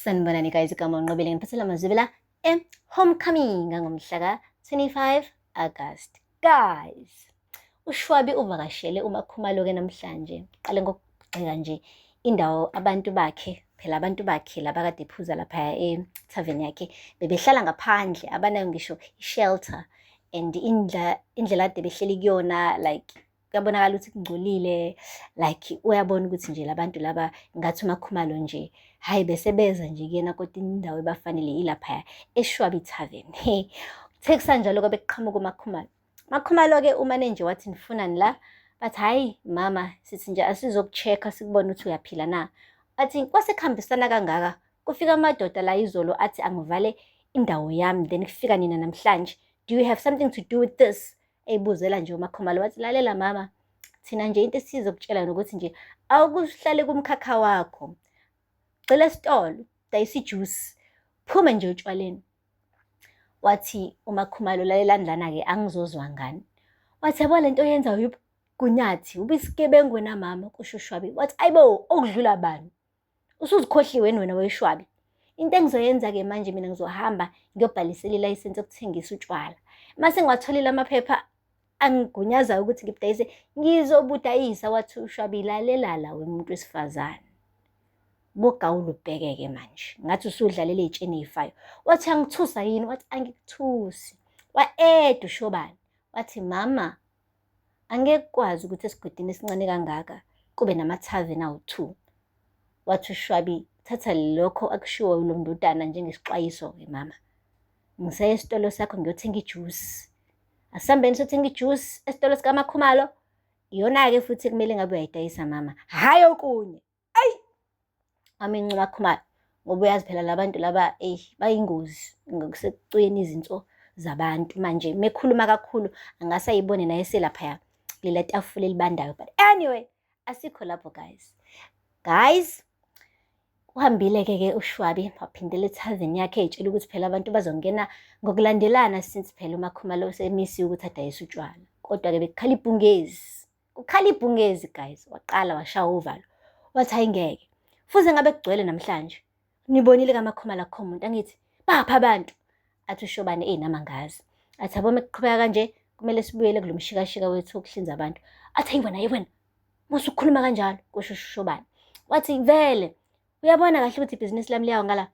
Sanibonani guys, igama uNqobile, ngiphathela amazwibela e-Homecoming ngangomhla ka-25 August. Guys, uShwabi uvakashele uMakhumalo-ke namhlanje. Qale ngokugxeka nje indawo abantu bakhe, phela abantu bakhe laba kade ephuza laphaya e-tavern yakhe bebehlala ngaphandle, abanayo ngisho i-shelter and indlela ade behleli kuyona, like kuyabonakala ukuthi kungcolile, like uyabona ukuthi nje labantu laba ngathi uMakhumalo nje hhayi bese beza nje kuyena, kodwa indawo ebafanele ilaphaya eShwabi Tavern. Kuthe kusanjalo kwabe kuqhamuka uMakhumalo. Makhumalo-ke umane nje wathi nifunani la? Bathi hhayi mama, sithi nje asizoku-check-a sikubone ukuthi uyaphila na. Athi kwase kuhambisana kangaka, kufika amadoda la izolo athi angivale indawo yami, then kufika nina namhlanje. Do you have something to do with this? Eyibuzela nje uMakhumalo, wathi lalela mama, thina nje into esizokutshela nokuthi nje awukuhlale kumkhakha wakho. Gxila esitolo, dayisa ijuice, phume nje otshwaleni. Wathi uMakhumalo, lalelani lana-ke angizozwa ngani. Wathi yabo lento oyenzayo ubugunyathi, ubisigebengu wena mama, kusho uShwabi. Wathi ayibo, okudlula bani? Usuzikhohliwe yini wena weShwabi? Into engizoyenza-ke manje mina ngizohamba ngiyobhalisela ilayisensi yokuthengisa utshwala. Mase ngiwatholile amaphepha angigunyazayo ukuthi ngibudayise, ngizobudayisa. Wathi uShwabi, lalela la wemuntu wesifazane. Bogawula ubheke-ke manje, ngathi usudlalela ey'tsheni ey'fayo. Wathi angithusa yini? Wathi angikuthusi. Wa-eda uShobane, wathi mama, angeke kukwazi ukuthi esigodini esincane kangaka kube namathaveni awu-2. Wathi uShwabi, thatha lokho akushiwo lo ndodana njengesixwayiso-ke mama. Ngisaya esitolo sakho ngiyothenga ijusi. Asihambeni siyothenga ijusi esitolo sikaMakhumalo. Iyona-ke futhi ekumele ngabe uyayidayisa mama, hhayi okunye. Ayi! Wamenca uMakhumalo ngoba uyazi phela labantu laba eyi bayingozi ngokusekucwiyeni izinso zabantu. Manje mekhuluma kakhulu angase ayibone naye eselaphaya kulela tafula elibandayo. But anyway, asikho lapho guys. Guys, uhambile-ke ke uShwabi waphindela ethaveni yakhe ey'tshela ukuthi phela abantu bazongena ngokulandelana since phela uMakhumalo usemisiwe ukuthi adayise utshwala. Kodwa-ke bekukhala ibhungezi. Kukhala ibhungezi guys, waqala washaya uvalo. Wathi hayi ngeke. Fuze ngabe kugcwele namhlanje. Nibonile kaMakhumalo akukho muntu, angithi bapha abantu. Athi uShobane eyi nami angazi. Athi yabo mekuqhubeka kanje kumele sibuyele kulo mshikashika wethu wokuhlinza abantu. Athi hayi wena, hayi wena. Musa ukukhuluma kanjalo, kusho uShobane. Wathi vele uyabona kahle ukuthi ibhizinisi lami liyawa ngala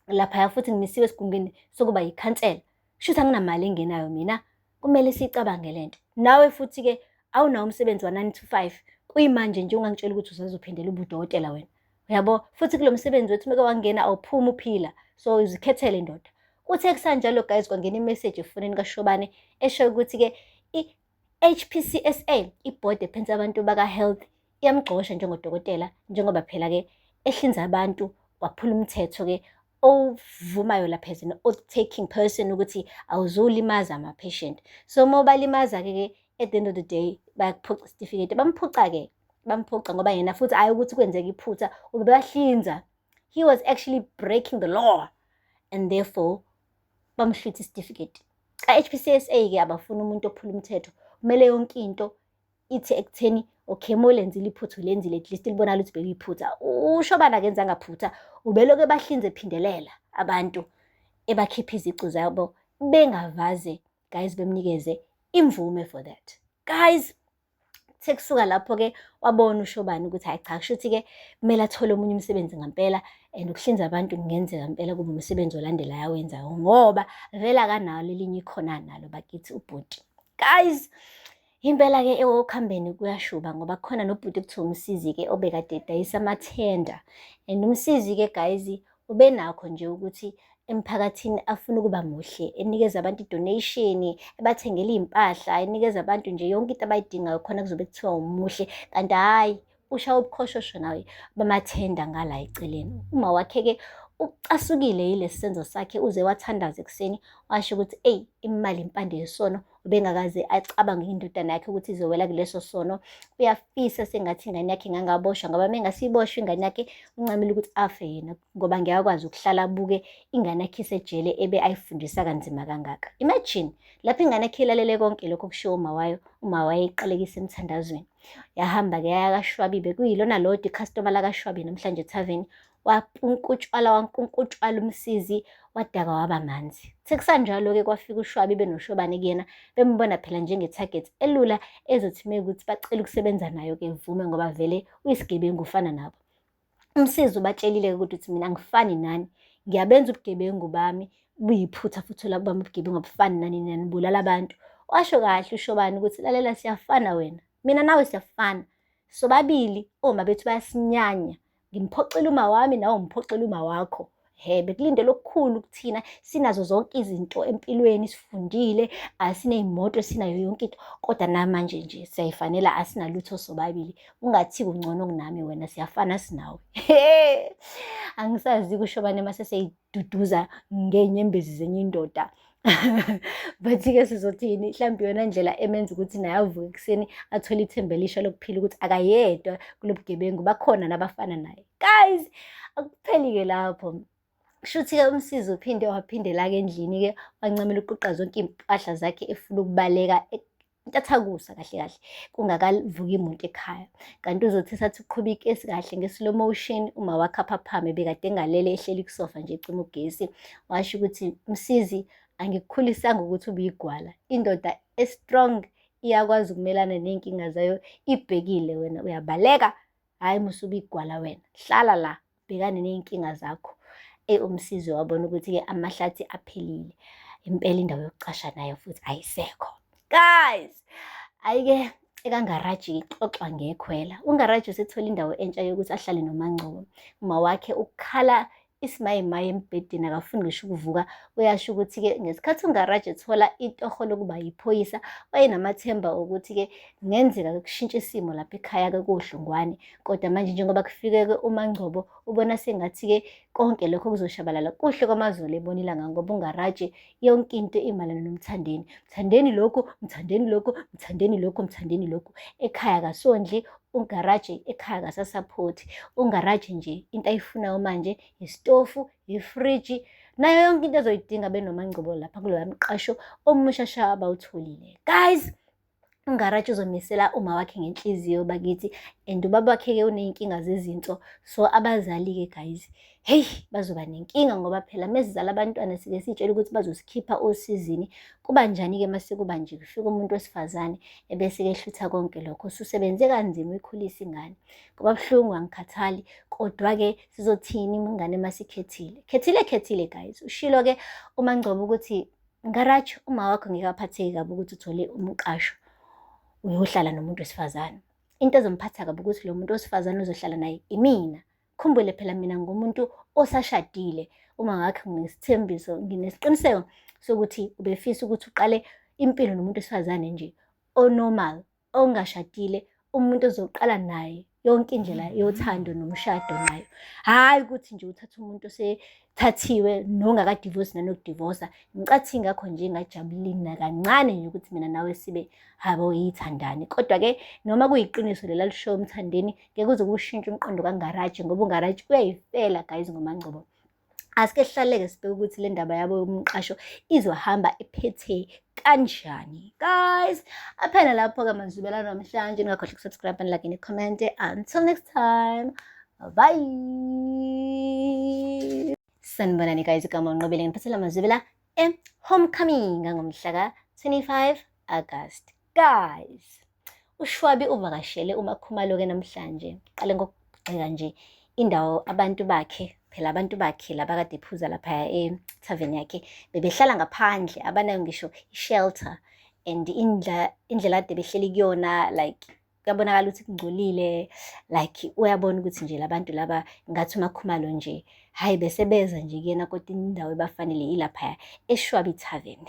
laphaya futhi ngimisiwe esigungwini sokuba yikhansela. Shuthi anginamali engenayo mina, kumele siyicabange lento. Nawe futhi-ke awunawo umsebenzi wa-9 to 5, kuyimanje nje ungangitshela ukuthi usazophindela ubudokotela wena. Uyabo, futhi kulo msebenzi wethu umeke wangena awuphumi uphila, so uzikhethele ndoda. Kuthe kusanjalo guys, kwangena imeseji efonini kaShobane esho ukuthi-ke i-HPCSA, ibhodi ephensa abantu baka-health, iyamgxosha njengodokotela, njengoba phela-ke ehlinza abantu waphula umthetho-ke ovumayo lapha as an oath taking person ukuthi awuzulimaza ama-patient. So uma ubalimaza-ke ke at the end of the day bayakuphuca isitifiketi. Bamphuca-ke, bamphuca ngoba yena futhi ayi ukuthi kwenzeka iphutha, ubebahlinza. He was actually breaking the law and therefore bamhlwitha isitifiketi. Ka-HPCSA-ke abafuni umuntu ophula umthetho, kumele yonke into ithi ekutheni okay uma ulenzile iphutha ulenzile, at least libonakala ukuthi bekuyiphutha. UShobane akenzanga phutha, ubelokhu ebahlinza ephindelela abantu ebakhipha iziqu zabo bengavaze guys bemnikeze imvume for that. Guys, sekusuka lapho-ke wabona uShobane ukuthi hhayi cha, kusho ukuthi-ke kumele athole omunye umsebenzi ngampela and ukuhlinza abantu kungenzeka ngempela kube umsebenzi olandelayo awenzayo ngoba vele akanalo elinye ikhona nalo bakithi ubhuti. Guys, impela-ke ekuhambeni kuyashuba ngoba kukhona nobhuti ekuthiwa uMsizi-ke obekade edayisa amathenda and uMsizi-ke guys ubenakho nje ukuthi emphakathini afuna ukuba muhle, enikeza abantu i-donation, ebathengela iy'mpahla, enikeza abantu nje yonke into abayidingayo khona kuzobe kuthiwa umuhle, kanti hhayi ushaya ubukhoshosho nawe bamathenda ngala eceleni. Uma wakhe-ke ucasukile yilesi senzo sakhe, uze wathandaza ekuseni washo ukuthi eyi imali impande yesono, ubengakaze acabange indodana yakhe ukuthi izowela kuleso sono. Uyafisa sengathi ingane yakhe ingangaboshwa ngoba mengasiboshwa ingane yakhe uncamile ukuthi afe yena ngoba ngeke akwazi ukuhlala abuke ingane yakhe isejele ebe ayifundisa kanzima kangaka. Imagine lapho ingane yakhe ilalele konke lokho kushiwo uma wayo, uma wayo eyiqalekisa emthandazweni. Yahamba-ke yaya kaShwabi, bekuyilona lodwa ikhastoma lakaShwabi namhlanje ethaveni. Wapunkutshwala wankunkutshwala uMsizi wadaka waba manzi. Kuthe kusanjalo-ke kwafika uShwabi benoShobane kuyena, bembona phela njenge-target elula ezothi mekuthi bacela ukusebenza nayo-ke evume ngoba vele uyisigebengu ufana nabo. UMsizi ubatshelile-ke ukuthi uthi mina angifani nani, ngiyabenza ubugebengu bami, buyiphutha futhi bami ubugebengu abufani nani, nina nibulala abantu. Washo kahle uShobane ukuthi lalela siyafana wena, mina nawe siyafana. Sobabili oma bethu bayasinyanya. Ngimphoxile uma wami nawe umphoxile uma wakho. He, bekulindele okukhulu kuthina, sinazo zonke izinto empilweni, sifundile, asiney'moto, sinayo yonke into, kodwa namanje nje siyayifanela, asinalutho sobabili. Ungathi kungcono kunami wena, siyafana sinawe. He, angisazi kusho bani mase seyiduduza ngey'nyembezi zenye indoda. But-ke sizothini, mhlawumbe iyona ndlela emenza ukuthi naye avuke ekuseni athole ithemba elisha lokuphila ukuthi akayedwa kulo bugebengu, bakhona nabafana naye. Guys, akupheli-ke lapho. Kushuthi-ke uMsizi uphinde waphindela-ke endlini-ke wancamela ukuqoqa zonke iy'mpahla zakhe efuna ukubaleka intathakusa kahle kahle kungakavuki muntu ekhaya. Kanti uzothi sathi uqhuba ikesi kahle nge-slow motion, uma wakhe aphaphame bekade engalele ehleli kusofa nje ecima ugesi. Washo ukuthi Msizi, angikukhulisanga ukuthi ubuyigwala. Indoda e-strong iyakwazi ukumelana ney'nkinga zayo ibhekile, wena uyabaleka. Hhayi musa ubuyigwala wena, hlala la bhekane ney'nkinga zakho. UMsizi wabona ukuthi-ke amahlathi aphelile. Impela indawo yokucasha nayo futhi ayisekho. Guys, hhayi-ke ekangaraji ixoxwa ngekhwela. UNgaraji usethola indawo entsha yokuthi ahlale noMaNgcobo. Uma wakhe ukukhala isimayimayi embhedeni akafuni ngisho ukuvuka. Uyasho ukuthi-ke ngesikhathi uNgaraji ethola itoho lokuba yiphoyisa, wayenamathemba okuthi-ke kungenzeka kushintshe isimo lapha ekhaya-ke koHlungwane. Kodwa manje njengoba kufike-ke uMaNgcobo, ubona sengathi-ke konke lokho kuzoshabalala kuhle kwamazolo ebona ilanga ngoba uNgaraji yonke into imalana noMthandeni. Mthandeni lokhu, Mthandeni lokhu, Mthandeni lokhu, Mthandeni lokhu. Ekhaya kasondli, uNgaraji ekhaya kasasaphothi. UNgaraji nje into ayifunayo manje isitofu, ifriji, nayo yonke into ezoyidinga benoMaNgcobo lapha kuloya mqasho omusha sha abawutholile. Guys, uNgaraji uzomisela uma wakhe ngenhliziyo bakithi, and ubaba wakhe-ke uney'nkinga zezinso, so abazali-ke guys, hey, bazoba nenkinga ngoba phela mesizala abantwana sike siy'tshela ukuthi bazosikhipha osizini. Kuba njani-ke mase kuba nje kufika umuntu wesifazane ebese-ke ehlutha konke lokho, ususebenze kanzima uyikhulisa ingane. Kuba buhlungu, angikhathali, kodwa-ke sizothini ingane masikhethile. Khethile, khethile guys. Ushilo-ke uMaNgcobo ukuthi Ngaraji, uma wakho ngeke aphatheke kabi ukuthi uthole umqasho uyohlala nomuntu wesifazane. Into ezomphatha kabi ukuthi lo muntu wesifazane uzohlala naye imina. Khumbule phela mina ngumuntu osashadile. Uma ngakhe nginesithembiso, nginesiqiniseko sokuthi ubefisa ukuthi uqale impilo nomuntu wesifazane nje o-normal, ongashadile, umuntu ozoqala naye yonke indlela yothando nomshado nayo. Hhayi ukuthi nje uthathe umuntu osethathiwe nongakadivosi nanokudivosa. Ngicathi ingakho nje ngajabuli nakancane nje ukuthi mina nawe sibe habo yithandani. Kodwa-ke noma kuyiqiniso lela lishoyo uMthandeni, ngeke kuze kushintshe umqondo kaNgaraji ngoba uNgaraji uyayifela guys ngoMaNgcobo. Asike sihlaleke sibheke ukuthi le ndaba yabo yomqasho izohamba iphethe kanjani. Guys, aphela lapho-ke mazubela namhlanje. Ningakhohlwa ukusubscribe and like and comment. Until next time, bye. Sanibonani guys, igama uNqobile, ngiphathela amazwibela e-Homecoming ngomhla ka-25 August. Guys, uShwabi uvakashele uMakhumalo-ke namhlanje. Qale ngokugxeka nje indawo abantu bakhe, phela abantu bakhe laba kade ephuza lapha ethaveni yakhe bebehlala ngaphandle, abanayo ngisho i-shelter and indlela ade behleli kuyona, like kuyabonakala ukuthi kungcolile, like uyabona ukuthi nje labantu laba ngathi uMakhumalo nje hhayi bese beza nje kuyena, kodwa indawo ebafanele ilaphaya eShwabi Tavern.